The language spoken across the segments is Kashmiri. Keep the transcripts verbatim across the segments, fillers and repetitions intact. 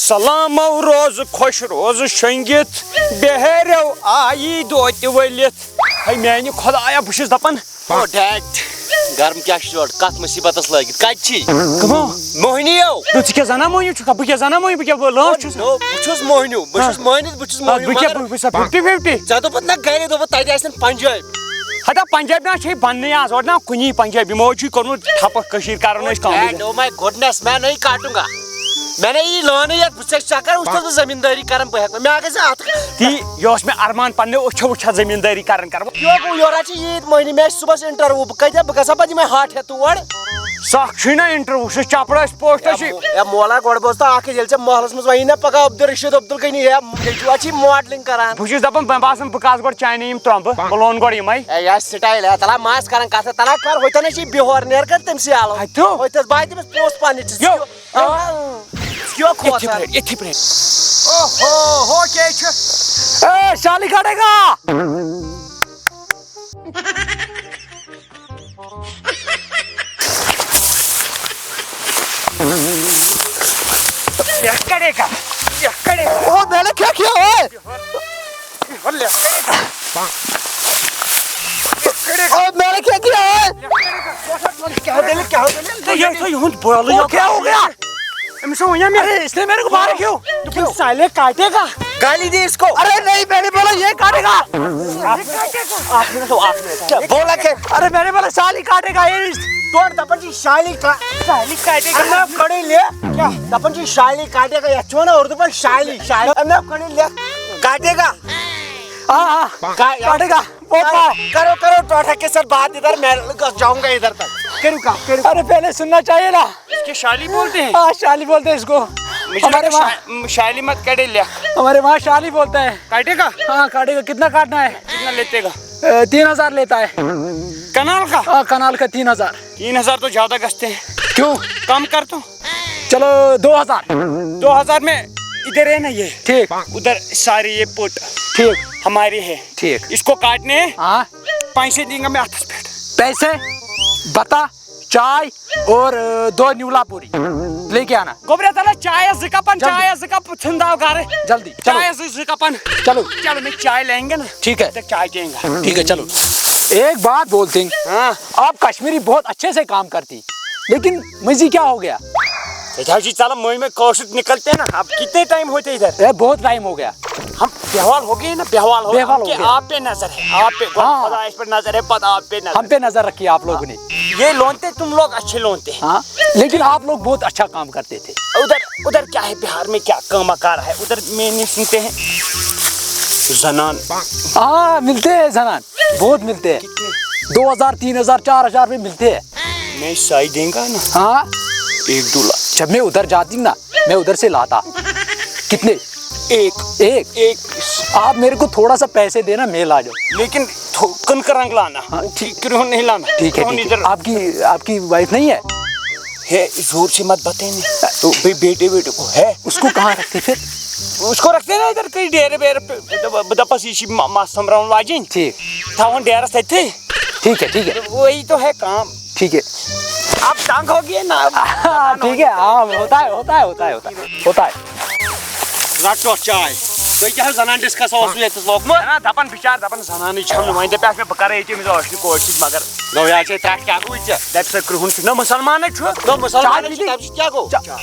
سلامو روز خۄش روز شۄنٛگِتھ، بہرو آیی دوتہِ ؤلِتھ۔ ہے میانہِ خۄدایا، بہٕ چھُس دپان۔ او ڈیڈ، گرم کیٛاہ چھُ یورٕ؟ کتھ مُصیبتس لٲگِتھ؟ کتہِ چھی؟ کٕمو؟ موہنی او۔ نہ، ژٕ کیٛاہ زنان موہنیو چھُکھا؟ بہٕ کیٛاہ زنان موہنیو؟ بہٕ کیٛاہ بہٕ لٲنٛٹھ چھُس؟ نو، بہٕ چھُس موہنیو، بہٕ چھُس ہا۔ مٲنِتھ، بہٕ چھُس ہا، موہنیو، بہٕ کیٛاہ، مگر بہٕ، بہٕ چھُسا فِفٹی فِفٹی؟ ژےٚ دوٚپُتھ نہ گرے، دوٚپُتھ تتہِ آسن پنجٲبۍ۔ ہتا پنجابی نا چھے بننے آز، اور نا کُنی پنجابی، یِمو چھُے کوٚرمُت ٹھپہٕ کٔشیٖر کرُن أسۍ کمٕے۔ ڈیڈ، او ماے گُڈنس، میں نہیں کاٹوں گا۔ میں نے یہِ لٲنٕے یتھ، بہٕ چھُس چکر، وٕچھ چھُس بہٕ زٔمیٖندٲری کران، بہٕ ہٮ۪کہٕ نہٕ، مےٚ گژھِ اتھ۔ تی، یہِ اوس مےٚ ارمان پننہِ أچھو وٕچھا زٔمیٖندٲری کران کران۔ یورٕ، یورٕ چھِ عیٖد مٔہنی، مےٚ آسہِ صُبحس انٹرویو، بہٕ کتہِ، بہٕ گژھا پتہٕ یِمے ہٹھ ہٮ۪تھ تور۔ سکھ چھُے نا انٹرویو، سُہ چپڑ آسہِ پوسٹ آسہِ۔ اے مولا، گۄڈٕ بوز تہٕ اکھ، ییٚلہِ ژےٚ محلس منٛز ونی نا پگاہ عبدالرشید عبدالغنی، ہے، ییٚتہِ چھُ، اتھ چھِ ماڈلنگ کران۔ بہٕ چھُس دپان، بہٕ باسان، بہٕ کاسہٕ گۄڈٕ چانہِ یِم ترٛۄمبہٕ، بہٕ لونہٕ گۄڈٕ یِمے۔ اے، یہِ آسہِ سٹایل، ہے، تَلہ مَس کران کتھ، تَلہ کر، ہوٚتٮ۪ن ہے چھِ بِہور، نیر کر تٔمۍ سٕے آلو۔ ہتیو۔ ہوٚتٮ۪س بہٕ دِمس پونٛسہٕ پننہِ چہِ۔ یو۔ آ۔ یو کھوژان۔ یِتھی پٲٹھۍ، یِتھی پٲٹھۍ۔ اوہو، ہو کیٛاہ چھُ؟ اے، شالی کھڑے گا۔ یہ کرے گا، یہ کرے گا۔ او، میں نے کیا کیا ہے؟ او، میں نے کیا کیا ہے؟ کیا دل، کیا دل؟ یہ تو یہود بولو، او، کیا ہو گیا؟ أمِس چھُ وَنان مےٚ۔ ارے، اس نے میرے کو مارا کیوں؟ تو کیوں؟ سالے کاٹے گا۔ گالی دی اس کو۔ ارے نہیں، میں نے بولا یہ کاٹے گا۔ آپ نے تو، آپ نے تو۔ کیا بولا کہ؟ ارے میں نے بولا سالی کاٹے گا یہ۔ توڑ دپن جی شالی کا-، شالی کاٹے گا۔ ارے میں کڑی لے۔ کیا؟ دپن جی شالی کاٹے گا، یا چھو نا اردو پر شالی، شالی۔ ارے میں کڑی لے۔ کاٹے گا۔ ہاں، ہاں۔ کا-، کاٹے گا۔ اوپا۔ کرو، کرو ٹوٹا کے ساتھ بات ادھر، میں جاؤں گا ادھر تک۔ کرو کا، کرو۔ ارے پہلے سننا چاہیے نا۔ اس کے شالی بولتے ہیں؟ ہاں، شالی بولتے ہیں اس کو۔ مجھے ہمارے لگا وہاں شا-، شالی مت کاٹے لیا۔ ہمارے وہاں شالی بولتا ہے۔ کاٹے گا؟ ہاں، کاٹے گا۔ کتنا کاٹنا ہے؟ کتنا لیتے گا؟ اے، تین ہزار لیتا ہے۔ کنال کا؟ ہاں، کنال کا تین ہزار۔ تین ہزار تو زیادہ گستے ہیں۔ کیوں؟ کم کر تو۔ چلو، دو ہزار۔ دو ہزار میں ادھر ہے نا یہ۔ ٹھیک۔ ادھر ساری یہ پٹ ٹھیک۔ ہماری ہے۔ ٹھیک۔ اس کو کاٹنے ہیں۔ ہاں۔ پیسے دیں گا میں ہاتھ پہ۔ پیسے؟ بتا، چائے اور، اے، دو نیولا پوری لے کے آنا۔ گوبرے تلا چائے زٕ کپن، جلدی۔ چائے زٕ کپ ژھٕنٛداو گرٕ۔ جلدی، چلو۔ چائے زٕ، زٕ کپن۔ چلو۔ چلو، میں چائے لائیں گے نا۔ ٹھیک ہے۔ تو چائے دیں گا۔ ٹھیک ہے، چلو۔ ایک بات بولتے ہیں، ہاں۔ آپ کشمیری بہت اچھے سے کام کرتی، لیکن مزی کیا ہو گیا؟ سجاو جی، چلو، مٔنٛزۍ مٔنٛزۍ کٲشُر نکلتے ہیں نا۔ اب کتنے ٹائم ہوتے ادھر؟ اے، بہت ٹائم ہو گیا۔ ہم بیوال ہو گئے نا، بیوال ہو، بیوال ہم ہو کے گیا۔ آپ پہ نظر ہے، آپ پہ، ہاں۔ خدا اس پر نظر ہے، پتہ آپ پہ نظر ہم پہ نظر رکھی آپ لوگوں نے۔ یہ لونتے، تم لوگ اچھے لونتے ہیں۔ ہاں، لیکن آپ لوگ بہت اچھا کام کرتے تھے۔ ادھر، ادھر کیا ہے، بہار میں کیا کام کار ہے؟ ادھر میں نہیں سنتے ہیں زنان۔ ہاں، ملتے ہیں زنان، بہت ملتے ہیں۔ کتنے؟ دو ہزار، تین ہزار، چار ہزار میں ملتے ہیں۔ میں سائی دیں گا نا۔ ہاں۔ ایک دو لاکھ۔ جب میں ادھر جاتی نا، میں ادھر سے لاتا۔ کتنے؟ ایک۔ ایک؟ ایک۔ آپ میرے کو تھوڑا سا پیسے دینا، میں لا جاؤں۔ لیکن تھو-، کن کا رنگ لانا۔ ہاں، وہ ٹھیک۔ کرہُن نہیں لانا۔ ٹھیک ہے، کرہُن ٹھیک ہے۔ ادھر۔ آپ کی، آپ کی وائف نہیں ہے؟ ہے، زور سے مت بتائیں۔ تو بھائی، بیٹے، بیٹے کو ہے۔ اس کو کہاں رکھتے پھر؟ اس کو رکھتے نا ادھر کہیں ڈیرے بیرے پہ، دپ-، دپس یہ چھ ما-، ماس سمراؤن واجن۔ ٹھیک۔ تھاون ڈیرس تتھے۔ ٹھیک ہے، ٹھیک ہے۔ وہی تو ہے کام۔ ٹھیک ہے۔ آپ تنگ ہو گئے نا؟ ہاں، ٹھیک ہے، ہاں، ہوتا ہے، ہوتا ہے، ہوتا ہے، ہوتا ہے، ہوتا ہے۔ رٹو چائے۔ تُہۍ کیٛاہ حظ زنان ڈسکس اوسوٕ ییٚتٮ۪س لوگمُت؟ نہ، دپان بِچار، دپان زنانٕے چھم نہٕ، وۄنۍ دپیٛاکھ مےٚ بہٕ کرٕ ییٚتہِ أمِس عٲشقہِ کورِ سۭتۍ، مگر نو یار، ژےٚ ترٛٹھ کیٛاہ گوٚوُے ژےٚ؟ دپہِ سا کرٛہُن چھُ۔ نہ، مسلمانٕے چھُ۔ نہ، مسلمانٕے چاے چھُ، پی۔ تَمہِ سۭتۍ کیٛاہ گوٚو؟ چا-،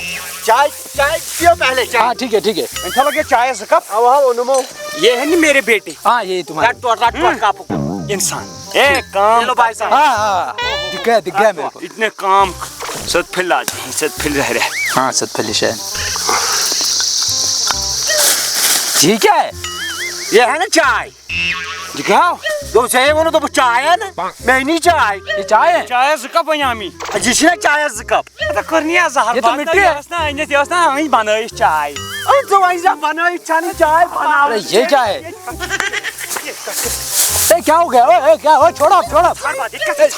چاے، چاے چیو پہلے، چاے۔ ہاں، ٹھیک ہے، ٹھیک ہے۔ انشاءاللہ یہ چائے زٕ کپ۔ اوا، اوا، اوٚنمو۔ یہ ہے نا میرے بیٹے۔ ہاں، یہی تمہارے۔ رٹ ٹوٹھ، رٹ ٹوٹھ کپ۔ انسان۔ اے، کام یہ لو بھائی صاحب۔ ہاں، ہاں، دکھ گیا، دکھ گیا میرے کو۔ اتنے کام ست پھل آتے ہیں، ست پھل رہ رہے۔ ہاں، ست پھل شاید۔ یہ کیا ہے؟ یہ ہے نا چائے۔ دکھاو۔ دوٚپ، ژےٚ ہے ووٚنُتھ، دوٚپُکھ، چاے اَن۔ مےٚ أنی چاے۔ یہ چائے ہے؟ چاے زٕ کپ أنۍ آمی۔ یہِ چھِنہ چاے زٕ کپ؟ اَتھ کٔر نہٕ یہِ زہر یہ تو بنٛد۔ مٹی ہے۔ یہِ ٲس نہ أنِتھ، یہِ ٲس نہ أنۍ بنٲیِتھ چاے۔ اَدٕ ژٕ وۄنۍ زِ بنٲیِتھ چھَنہٕ چاے بناوٕنۍ۔ ارے، یہ کیا ہے؟ اے، کیا ہو گیا؟ اے، اے، کیا؟ اے، چھوڑو آپ، چھوڑو آپ۔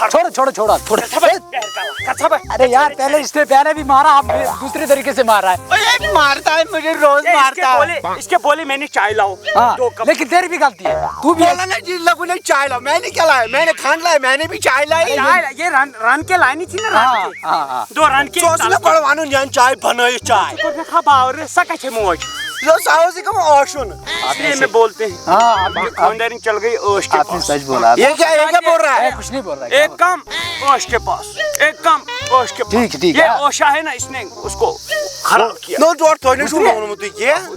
چھوڑو، چھوڑو، چھوڑو آپ، چھوڑو۔ اے، ارے یار، پہلے اس نے، پہلے بھی مارا، آپ بھی دوسرے طریقے سے مار رہا ہے۔ اے، مارتا ہے مجھے، روز اے، اس کے مارتا ہے۔ بولے، اس کے بولے میں نے چائے لاؤ۔ ہاں، دو کپ۔ لیکن تیری بھی غلطی ہے، تو بھی بولا نا جی، لگو نے چائے لاؤ، میں نے کیا لایا؟ میں نے کھنڈ لایا، میں نے بھی چائے لائی۔ چائے لا-، یہ رن، رن کے لانی تھی نا، رن ہاں، کے۔ ہاں، ہاں۔ دو رن کے ژٕ اوسُکھ نا گۄڈٕ وَنُن یَن چاے بَنٲیِتھ چاے۔ کوٚر مےٚ خبر، سۄ کَتہِ چھےٚ موج؟ یہِ اوس، سۄ اوس یہِ گٔمٕژ اوشُن۔ اس لیے میں بولتے ہیں، ہاں، آپ نے، خاندارین چل گئی عٲش کے آپ نے پاس۔ سچ بولا۔ آپ یہ کیا، یہ کیا بول رہا اے، ہے؟ کچھ نہیں بول رہا ہے۔ ایک کم عٲش کے پاس، ایک کم عٲش کے پاس۔ ٹھیک ہے، ٹھیک یہ ہے۔ اوشا ہے نا، اس نے اس کو خراب کیا۔ نو ڈاکٹر، تۄہہِ نہٕ چھُو لونمُتُے کینٛہہ۔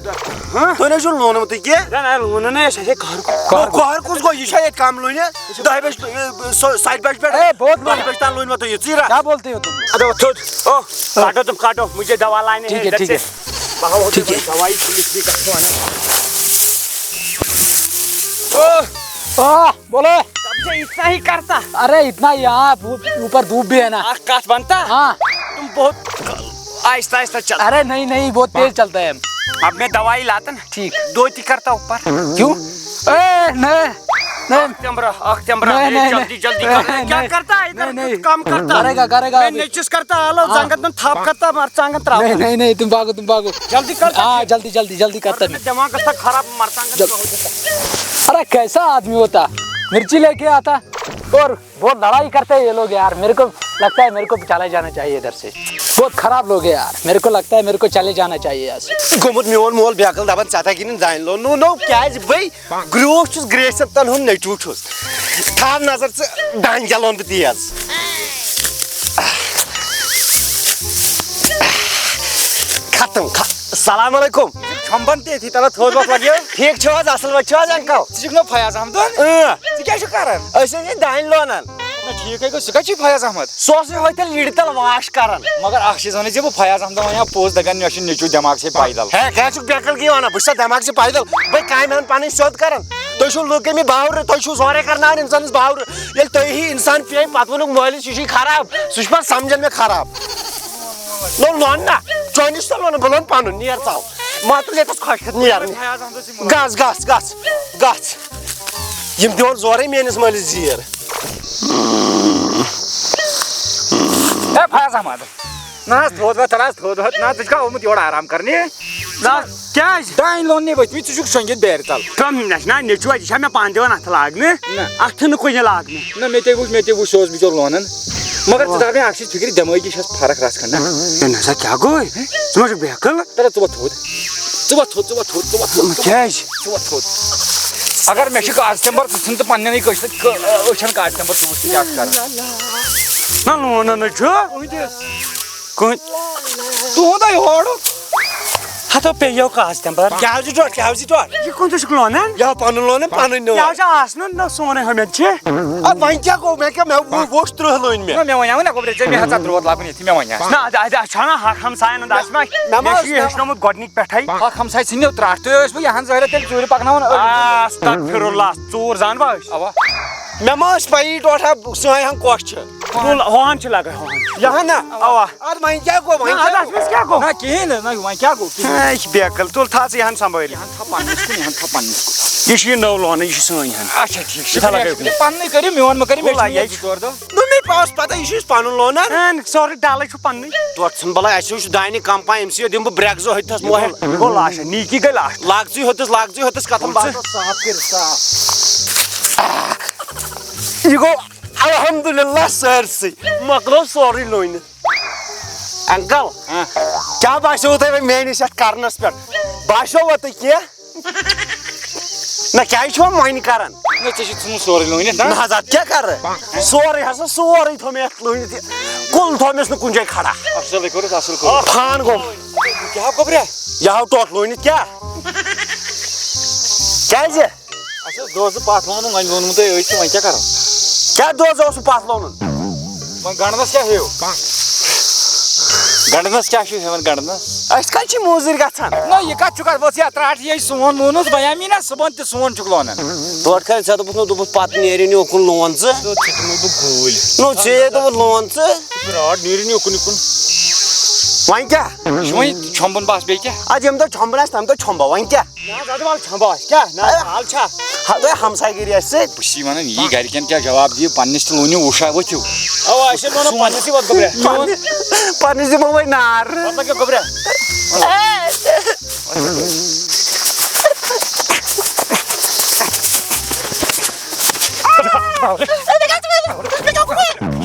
تۄہہِ نہٕ چھُو لونمُتُے کینٛہہ۔ نہ، نہ، لونُن ہے، أسۍ ہے گھر۔ نو کۄہر کُس گوٚو؟ یہِ چھا ییٚتہِ کم لونہِ؟ دَہہِ بَجہِ، اے، سۄ، سَتہِ بَجہِ پٮ۪ٹھ۔ اے، بہت دَہہِ بَجہِ تام لونہِ مےٚ تُہۍ یہِ ژیٖرا۔ کیا بولتے ہو تم؟ ادو تھوٚد۔ او، کاٹو تم، کاٹو، مجھے دوا لانے ہیں ٹھیک ہے، ادھر ٹھیک سے۔ ہے۔ بہاؤ ٹھیک ہے۔ دوائی پولیس بھی کرتے ہیں۔ آہ، بولے۔ تب سے اتنا ہی کرتا۔ ارے اتنا، یہاں اوپر دھوپ بھی ہے نا۔ اکھ کتھ بنتا۔ ہاں۔ تم بہت آہستہ آہستہ چل۔ ارے نہیں نہیں، بہت تیز چلتا ہے ہم۔ اب میں دوائی لاتا نا۔ ٹھیک۔ دو تی کرتا اوپر۔ کیوں؟ اے، نہیں، نہیں۔ تمبرا، اخ تمبرا، نہیں، نہیں، جلدی نہیں۔ جلدی نہیں، کر۔ نہیں، کیا نہیں۔ کرتا ہے ادھر؟ نہیں، نہیں۔ کم کرتا۔ کرے گا، کرے گا میں ابھی۔ نیچس کرتا، آلو ہاں۔ زنگت میں تھاپ کرتا، مرچانگت تراو۔ نہیں نہیں نہیں، تم بھاگو، تم بھاگو۔ جلدی کر۔ ہاں، جلدی جلدی جلدی کرتا میں۔ دماغ گژھِ خراب، مرچانگت۔ ارے کیسا آدمی ہوتا، مرچی لیکے آتا اور بہت لڑائی کرتے ہیں یہ لوگ یار۔ میرے کو لگتا ہے میرے کو چلے جانا چاہیے ادھر سے، بہت خراب لوگ ہیں یار۔ میرے کو لگتا ہے میرے کو چلے جانا چاہیے یہاں سے۔ گوٚمُت میون مول بیکل دپان، ژےٚ تھا گِنٛدُن دانہِ لون۔ نو، نو، کیازِ بٕے گریوس چھُس، گریستن ہُنٛد نیٚچوٗ چھُس۔ تھاو نظر ژٕ، دانہِ کیٛاہ لونہٕ بہٕ تیز۔ ختم، خ-، السلام علیکم۔ چھۄمبن تہِ أتھی تلہٕ تھوٚد وۄتھ لگیو۔ ٹھیٖک چھِو حظ، اصل پٲٹھۍ چھِو حظ انکل؟ ژٕ چھُکھ نہ فیاض احمدُن؟ اۭں۔ ژٕ کیٛاہ چھُکھ کران؟ أسۍ حظ چھِ دانہِ لونان۔ نہ، ٹھیٖک ہے گوٚو، سُہ کَتہِ چھُے فیاض احمد؟ سُہ اوسُے ہوٚتٮ۪ن لِڈِ تَل واش کران۔ مگر اکھ چیٖز وَنے ژےٚ بہٕ، فیاض احمدَن وَنیٛاو پوٚز، دَپان مےٚ چھُ نیٚچوٗ دٮ۪ماغ سے پیدل۔ ہے، کیٛاہ چھُکھ بیکل گی وَنان؟ بہٕ چھُسا دٮ۪ماغ سے پیدل؟ بہٕ کامہِ ہَن پَنٕنۍ سیوٚد کران۔ تُہۍ چھِو لُکھ أمِس باورٕ، تُہۍ چھِو زورَے کرناوان اِنسانَس باورٕ۔ ییٚلہِ تُہی اِنسان پیٚیہِ پَتہٕ ووٚنُکھ مٲلِس، یہِ چھُے خراب، سُہ چھُ پَتہٕ سَمجھان مےٚ خراب۔ نو لون نہ، چٲنِس تہِ لون، بہٕ لون پَنُن، نیر ژاو۔ مَتہٕ ییٚتَس خۄش کھٮ۪تھ نیر۔ گژھ، گژھ، گژھ، گژھ۔ یِم دِوان زورَے میٛٲنِس مٲلِس زیٖر۔ ہے فیاض احمد، نہ حظ تھوٚد وۄتھ، تَلہٕ حظ تھوٚد وۄتھ۔ نہ، ژٕ چھُکھا آمُت یورٕ آرام کرنہِ؟ نہ، کیٛازِ؟ دانہِ لوننہِ ؤتھۍ مٕتۍ، ژٕ چھُکھ شۄنٛگِتھ بیرِ تَل۔ تِم نہ چھِ نہ نیٚچوٗ، یہِ چھا مےٚ پانہٕ دِوان اَتھٕ لاگنہٕ؟ نہ۔ اَتھٕ نہٕ کُنہِ لاگنہٕ۔ نہ، مےٚ تہِ وُچھ، مےٚ تہِ وُچھ، سُہ اوس بِچور لونان۔ مگر ژٕ تھاو مےٚ اَکھ چیٖز فِکرِ، دٮ۪مٲغی چھَس فرق رَژھ کھنٛڈ نہ۔ ہے نہ سا، کیٛاہ گوٚو؟ ژٕ ما چھُکھ بیکل؟ تَلہٕ ژٕ وۄتھ تھوٚد۔ ژٕ وۄتھ تھوٚد، ژٕ وۄتھ تھوٚد، ژٕ وۄتھ تھوٚد۔ کیٛازِ؟ ژٕ وۄتھ تھوٚد۔ اگر مےٚ چھِ کاغذ تمبر، ژٕ ژھٕن تہٕ پننٮ۪نٕے کٲشرٮ۪ن کٲ-، أچھن کاغذ تمبر، ژٕ وٕچھ ژٕ کیٛاہ چھُکھ کران۔ نہ لونُن نہٕ چھُ۔ کٕہٕنۍ۔ تُہُنٛدے ہورُک۔ ہتو پیٚیو کاغذ تمبر۔ کیٛاہ حظ چھِ ٹوٹھ؟ کیٛاہ حظ چھِ ٹوٹھ؟ یہِ کُن تہِ چھُکھ لونان؟ یہِ ہا پَنُن لونُن پَنٕنۍ نِوان۔ یہِ حظ چھُ آسنُن نہ سونُے ہُمٮ۪ن چھِ۔ اَدٕ وۄنۍ کیٛاہ گوٚو؟ مےٚ کیٛاہ، مےٚ وُ-، وُچھ تٕرٛہ لٔنۍ مےٚ۔ نہ، مےٚ وَنیٛاو نہ گوٚبرے، ژےٚ مےٚ ہسا ترٛوٹ لاگُن ییٚتھی، مےٚ وَنیٛاو۔ نہ، اَدٕ، اَدٕ، اَسہِ چھَنہ حق ہمساین ہُنٛد، اَسہِ ما، مےٚ ما مےٚ ٲس چھُ یہِ ہیٚچھنومُت گۄڈٕنِکۍ پٮ۪ٹھَے۔ حق ہمساے ژھٕنِو ترٛٹھ، تُہۍ ٲسوٕ یہِ ہن ظٲہرا تیٚلہِ ژوٗرِ پَکناوان۔ آستغفر اللہ، ژوٗر زانوا أسۍ؟ اَوا۔ مےٚ ما ٲس پَیی ٹوٹھا سٲنۍ ہن کۄس چھِ۔ کُل ہُہَن چھِ لگان ہُہَن۔ یہِ ہن نا۔ اَوا۔ اَدٕ وۄنۍ کیٛاہ گوٚو؟ وۄنۍ نہ، کیٛاہ اَدٕ اَتھ منٛز کیٛاہ گوٚو؟ نہ کِہیٖنۍ نہٕ، نہ وۄنۍ کیٛاہ گوٚو؟ کِہیٖنۍ۔ ہے، یہِ چھِ بیکل، تُل تھاو ژٕ یہِ ہن سنبھٲلِتھ۔ یہِ ہن تھاو پَننِس کُن، یہِ ہن تھاو پَننِس کُن۔ یہِ چھُ یہِ نٔو لونٕے، یہِ چھِ سٲنۍ ہن۔ اچھا ٹھیٖک چھُ۔ یہِ تھاو لگٲوِتھ۔ پَننُے کٔرِو، میون مہٕ کٔرِو، مےٚ وَلہ، چھُنہٕ یہِ یہِ زٕ ژور دۄہ۔ نہ مےٚ پاس پَتہ، یہِ چھُ یُس پَنُن لونر۔ ہے، سورُے ڈَلٕے چھُ پَننُے۔ تورٕ ژھٕن بَلاے، اَسہِ چھُ دانہِ کَم پَہَم، أمۍ سٕے یوت دِمہٕ بہٕ برٛٮ۪کھ زٕ ہُتہِ تھَس یہِ موہَل۔ گوٚو، یہِ گوٚو لاشا، نیٖکی گٔے لاسٹ۔ لاگژٕے ہوٚتِس، لاگژٕے ہوٚتِس کَتھَن باسان صاف کٔرِتھ صاف۔ یہِ گوٚو الحمدللہ سٲرسٕے، مۄکلو سورُے لوٗنِتھ۔ انکل، ہاں۔ کیٛاہ باسیووُ تۄہہِ وۄنۍ میٛٲنِس یَتھ کرنَس پٮ۪ٹھ؟ باسیووا تۄہہِ کینٛہہ؟ نہ، کیٛازِ چھِو وۄنۍ کران؟ نہ، ژےٚ چھُے ژھٕنُن سورُے لوٗنِتھ، نہ؟ نہ حظ، اَدٕ کیٛاہ کَرٕ؟ سورُے ہسا، سورُے تھوٚو مےٚ یَتھ لوٗنِتھ، یہِ کُل تھوٚو مےٚ نہٕ کُنہِ جایہِ کھڑا۔ اَصٕل کوٚرُتھ، اَصٕل کوٚرُتھ۔ فان گوٚو۔ کیٛاہ گوٚبریا؟ یہِ آو ٹوٹھ لوٗنِتھ، کیٛاہ؟ کیٛازِ؟ اَسہِ اوس دۄہ زٕ پَتھ لونُن، وۄنۍ لونمُت تۄہہِ أزۍ تہٕ وۄنۍ کیٛاہ کَرو؟ کیٛاہ دۄہ زٕ اوسُو پَتھ لونُن؟ وۄنۍ گنڈنَس کیٛاہ ہیٚیِو؟ گنڈنَس کیٛاہ چھُو ہٮ۪وان گنڈنَس؟ أسۍ کَتہِ چھِ موٚزوٗرۍ گژھان؟ نہ، یہِ کَتھ چھُکھ اَتھ ؤژھ یَتھ ترٛٹھ، یہِ سون لونُس، بہٕ یَمی نہ صُبحن تہِ سون چھُکھ لونان۔ تورٕ کَرِ ژےٚ دوٚپُتھ نہٕ، دوٚپُتھ پَتہٕ نیرِ نہٕ یوکُن لون ژٕ۔ ژےٚ دِمے بہٕ گوٗلۍ۔ نو، ژےٚ دوٚپُتھ لون ژٕ۔ براٹ نیرِ نہٕ یوکُن یوکُن۔ وۄنۍ کیٛاہ؟ یہِ چھُ وۄنۍ چھۄمبُن بس، بیٚیہِ کیٛاہ؟ اَدٕ ییٚمہِ دۄہ چھۄمبُن آسہِ، تَمہِ دۄہ چھۄمبو۔ وۄنۍ کیٛاہ؟ نہ حظ، اَدٕ وَلہٕ چھۄمبو أسۍ۔ کیٛاہ؟ نہ حظ، اے، حال چھا؟ ہَتہٕ ہمسایہِ گٔری اَسہِ سۭتۍ۔ بہٕ چھُس وَنان، یی گَرِکٮ۪ن کیٛاہ جواب دِیِو؟ پنٛنِس تہِ لوٗنِو وُشا ؤتھِو۔ اَوا، أسۍ چھِ وَنان پنٛنِسٕے ووت گوٚبریا۔ پنٛنِس دِمو وۄنۍ نار۔ مطلب کیٛاہ گوٚبریا؟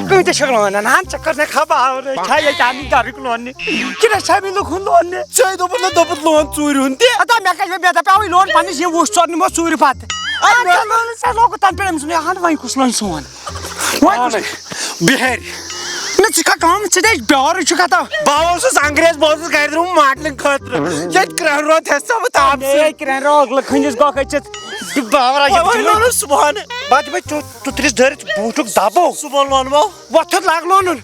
کۭتیٛاہ چھِکھ لونان؟ ہَن ژےٚ کٔر نہ خبر، چھا ییٚتہِ آمٕتۍ گَرٕکۍ لوننہِ؟ کِنہٕ اَسہِ چھا آمٕتۍ لُکھ ہُنٛد لوننہِ؟ ژےٚ دوٚپُتھ نہ، دوٚپُتھ لون ژوٗرِ ہُنٛد تہِ۔ اَدا مےٚ کَتہِ، مےٚ دَپیٛاوٕے لون پنٛنِس یِم وُچھ ژور نِمو ژوٗرِ پَتہٕ۔ اَدٕ مےٚ لون ژےٚ لوگُتھ تَنہٕ پٮ۪ٹھ أمِس ووٚن، ہَن وۄنۍ کُس لونہِ سون؟ وۄنۍ کُس؟ پانَے۔ بِہٲرۍ۔ نہ، ژٕ چھُکھا کٲم، ژٕ دِ اَسہِ بیورٕے چھُکھا تہٕ۔ بہٕ اوسُس انگریز، بہٕ اوسُس گرِ درٛامُت ماڈلنگ خٲطرٕ۔ ییٚتہِ کرٛہُن روٗد ہٮ۪س ژٕ بہٕ تاپہٕ سۭتۍ۔ ہے، کرٛہُن روٗد، لُکھ ہٕنٛدِس گۄکھ أژِتھ۔ بہٕ باور آسہِ وۄنۍ وۄنۍ لونُن صُبحن۔ بہٕ دِمے ژےٚ تُترِس دٲرِتھ بوٗٹُک دَبو۔ صُبحن لونہٕ بہٕ۔ وۄتھُتھ لاگ لونُن۔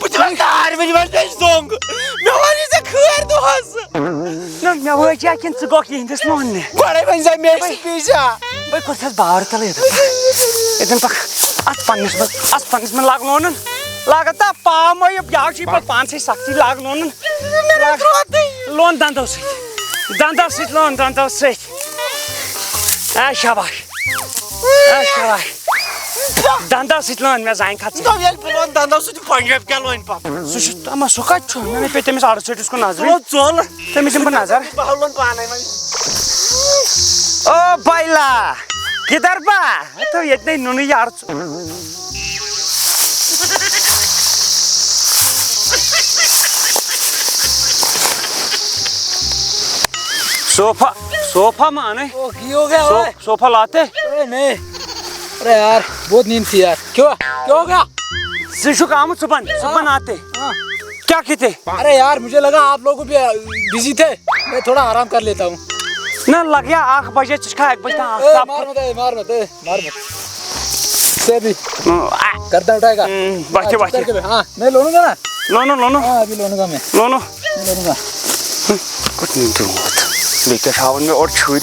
بہٕ دِمے تار، بہٕ دِمے ژےٚ زوٚنٛگ۔ مےٚ وَن یہِ ژےٚ خٲر دۄہَس۔ نہ، مےٚ وٲج یا کِنہٕ ژٕ گوٚکھ یِہِنٛدِس لوننہِ؟ گۄڈَے ؤنۍ زِ مےٚ چھِ پیٖزا۔ بہٕ کوٚر تھَس باورٕ تَلہٕ یَتھ۔ ییٚتٮ۪ن پَکھ، اَتھ پنٛنِس منٛز، اَتھ پنٛنِس منٛز لاگ لونُن۔ لاگَتھ تا پاو مۄیہِ، یہِ چھُے پَتہٕ پانسٕے سختی لاگ لونُن۔ لاگ لون دَنٛدو سۭتۍ۔ دَنٛدو سۭتۍ لون، دَنٛدو سۭتۍ۔ آ، شاباش۔ آ، شاباش۔ دَنٛدو سۭتۍ لون مےٚ زَنہِ کھَژٕ۔ تو ییٚلہِ بہٕ لون دَنٛدو سۭتۍ، پنٛجٲبۍ کیٛاہ لونہِ پَتہٕ؟ سُہ چھُ، اَما سُہ کَتہِ چھُ؟ مےٚ نے پیٚیہِ تٔمِس اَڑٕ ژٔٹِس کُن نظرٕے۔ ژٕ لون ژوٚل۔ تٔمِس دِمہٕ بہٕ نظر۔ بہٕ ہاوٕ لون پانَے وۄنۍ۔ او بایلا، کِدھر با؟ تو ییٚتہِ نے نُنٕے یارٕ ژٕ۔ صوفہ، صوفہ ما انے؟ او، کی ہو گیا سو-، اوئے؟ صوفہ لاتے؟ ارے نہیں۔ ارے یار، بہت نیند تھی یار۔ کیوں؟ کیا ہو گیا؟ ژٕ چھُکھ آمُت صُبحن، صُبحن آتے۔ ہاں۔ کیا کھیتے؟ ارے یار، مجھے لگا آپ لوگ بھی بزی تھے، میں تھوڑا آرام کر لیتا ہوں۔ نہ، لگیا اکھ بجے، ژٕ چھُکھا اکھ بجے تام اے، آفتاب مار مت، اے، مار مت، اے، مار مت۔ سے بھی۔ ہاں، آ۔ گردن اٹھائے گا۔ ہوں، بچے، ہاں، بچے۔ چل کے، ہاں، میں لونوں گا نا۔ لونو، لونو۔ ہاں، ابھی لونوں گا میں۔ لونو۔ میں لونوں گا۔ کوٚت نیوٗ ترٛوومُت؟ بیٚیہِ کیٛاہ چھِ ہاوان مےٚ اورٕ چھُرۍ؟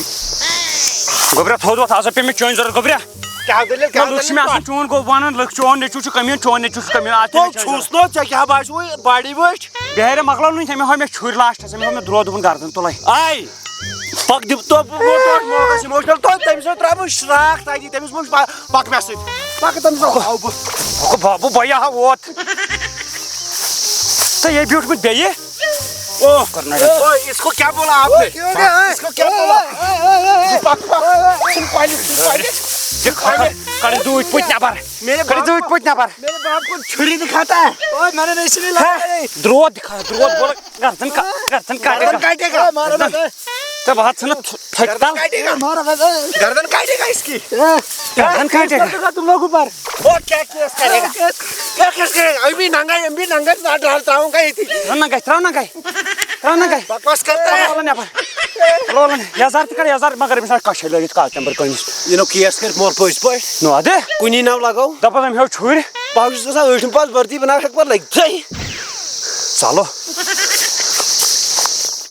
گوٚبرا، تھوٚد وۄتھ، آز ہا پیٚیہِ مےٚ چٲنۍ ضوٚرَتھ، گوٚبرا۔ کیٛاہ دٔلیٖل، نہ، کیٛاہ لُکھ چھِ مےٚ دٔلیٖل؟ آسان چون گوٚو وَنان، لُکھ چون نیٚچوٗ چھُ کٔمیٖن، چون نیٚچوٗ چھُ کٔمیٖن، آ، تیٚلہِ تُل چھُس نہٕ، ژےٚ کیٛاہ باسیوُے باڈی وٕچھ؟ بیٚہہ رے، مۄکلاو نہٕ، تٔمۍ ہٲو مےٚ چھُرۍ لاسٹَس، تٔمۍ ہٲو مےٚ درٛوت، دوٚپُن گردَن تُلَے۔ آے، پَک دِ، تو بہٕ ووت اور موقعس emotional، تو تٔمۍ سۭتۍ ترٛاو بہٕ شراکھ تَتی، تٔمِس ووٚن، پَ-، پَک مےٚ سۭتۍ، پَک تٔمِس سۭتۍ آو بہٕ۔ ہُہ بابو بھیا ہا ووت۔ تہٕ یے بیوٗٹھمُت بیٚیہِ۔ اوہ، کرناٹک۔ اوہ، اس کو کیا بولا آپ نے؟ اوہ، کیا ہو گیا؟ اس کو کیا بولا؟ اوہ، اوہ، اوہ، اوہ، اوہ۔ پک، پک۔ سن پانی، سن پانی۔ یہِ کھا-، کھا-، کڑ دوٗدۍ پٔتۍ نٮ۪بر۔ میرے کڑ باپ دوٗدۍ کو، پٔتۍ نٮ۪بر۔ میرے باپ کو چھری دکھاتا ہے۔ اوہ، میں نے نہیں سنی لگا ہے۔ درود دکھا، درود بول۔ گردن کا-، گردن کاٹے گا۔ گردن کاٹے گا۔ اوہ، مارو مت۔ تب ہاتھ سے نا تھ-، تھک گردن تل۔ کاٹے گا۔ مارو مت۔ گردن کاٹے گا اس کی۔ اوہ۔ گردن کاٹے گا۔ کر دوں گا تم لوگوں پر۔ وہ کیا کیس کرے گا؟ کیا کیس کرے گا؟ ابھی ننگا ہے، ابھی ننگا ہے، نہ ڈال تراؤں گا یہ تھی۔ نہ، ننگا ہے، تراؤ ننگا ہے۔ تراؤ ننگا ہے۔ بکواس کرتا ہے۔ اللہ نے پر۔ اللہ نے۔ یزار تکڑ یزار، مگر أمِس آسہِ کَچھَے لٲگِتھ کالہٕ چمبر کٲنِس۔ یہِ نو کیس کٔرِتھ مول پٔزۍ پٲٹھۍ۔ نو اَدٕ۔ کُنی ناو لگاو۔ دَپان أمۍ ہیوٚو چھُرۍ۔ بہٕ ہا چھُس گژھان ٲٹھِم پاس بھرتی، بہٕ نہ ہٮ۪کہٕ پَتہٕ لٔگِتھٕے۔ چلو۔